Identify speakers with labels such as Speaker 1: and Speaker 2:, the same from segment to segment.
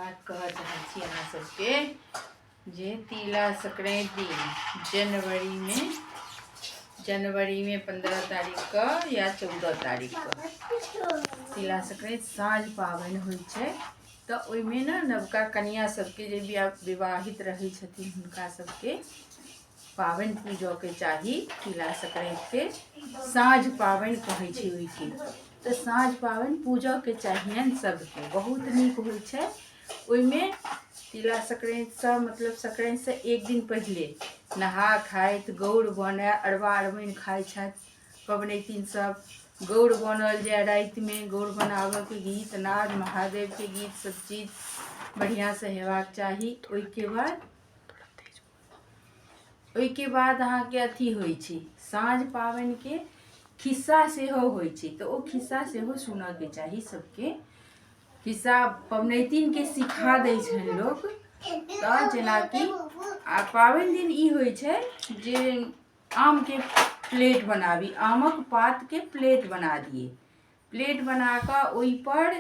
Speaker 1: बात कहऽ चाहै छी अहाँ सबके जे तिला संक्रान्ति दिन जनवरीमे जनवरीमे 15 तारीखके या 14 तारीखके तिला संक्रान्ति साँझ पाबनि होइ छै। तऽ ओहिमे ने नवका कनिआ सबके जे विवाहित रहै छथिन हुनका सबके पाबनि पूजऽके चाही। तिला संक्रान्तिके साँझ पाबनि कहै छै ओहिके। तऽ साँझ पाबनि पूजऽके चाहियनि सबके, बहुत नीक होइ छै। ओहिमे तिला संक्रान्तिसँ मतलब संक्रान्तिसँ एक दिन पहिले नहा खाइत गौर बनय, अरबा अरबाइन खाइ छथि पबनैतिन सब। गौर बनल जाय रातिमे, गौर बनाबऽके गीत नाद महादेवके गीत सब चीज बढ़िआँसँ हेबाक चाही। ओहिके बाद अहाँके अथी होइ छै, साँझ पाबनिके खिस्सा सेहो होइ छै। तऽ ओ खिस्सा सेहो सुनऽके चाही सबके। खिस्सा पबनैतिनके सिखा दै छनि लोक। तऽ जेनाकि आ पाबनि दिन ई होइ छै जे आमके प्लेट बनाबी, आमक पातके प्लेट बना दियै। प्लेट बना कऽ ओहिपर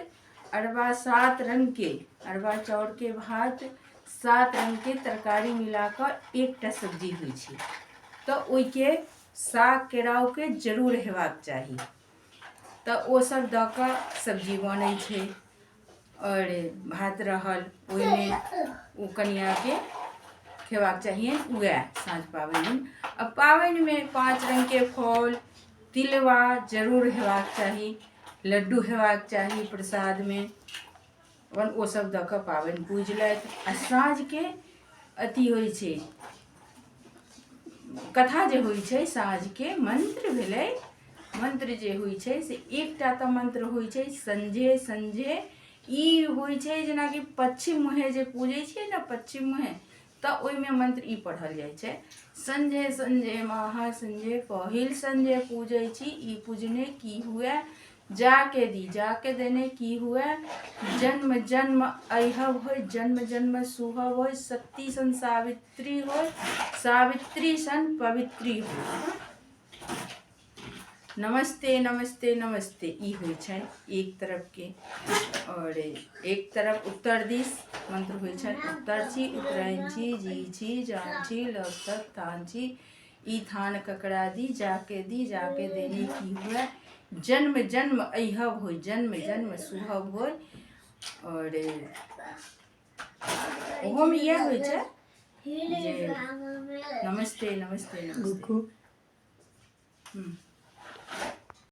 Speaker 1: अरबा 7 रङ्गके अरबा चाउरके भात, 7 रङ्गके तरकारी मिला कऽ एकटा सब्जी होइ छै। तऽ ओहिके साग केराउके जरूर हेबाक चाही। तऽ ओसभ दऽ कऽ सब्जी बनै छै आओर भात रहल ओहिमे, ओ कनिआँके खेबाक चाहियनि उएह साँझ पाबनि दिन। आ पाबनिमे 5 रङ्गके फल, तिलबा जरूर हेबाक चाही, लड्डू हेबाक चाही प्रसादमे। अपन ओसभ दऽ कऽ पाबनि पूजलथि। आ साँझके अथी होइ छै, कथा जे होइ छै साँझके, मन्त्र भेलै। मन्त्र जे होइ छै से एकटा तऽ मन्त्र होइ छै संझे संझे। ई होइ छै जेनाकि पश्चिम मुँहे जे पूजै छियै ने, पश्चिम मुँहे, तऽ ओहिमे मन्त्र ई पढ़ल जाइ छै, संझे संझे महा संझे पहिल संझे पूजै छी, ई पूजने की हुए, जाके दी जाके देने की हुए, जन्म जन्म अइहब होय, जन्म जन्म सुहब होय, सती सन सावित्री होय, सावित्री सन पवित्री होय, नमस्ते नमस्ते नमस्ते। ई होइ छनि एक तरफके। आओर एक तरफ उत्तर दिस मंत्र होइ छनि, उत्तर छी उत्तरायण छी जी छी जान छी लग तक थान छी, ई थान ककरा दी जाके दी जाके देने की हुए, जन्म जन्म अइहब होय, जन्म जन्म सुहब होय। आओर ओहोमे इएह होइ छै जे नमस्ते नमस्ते नमस्ते।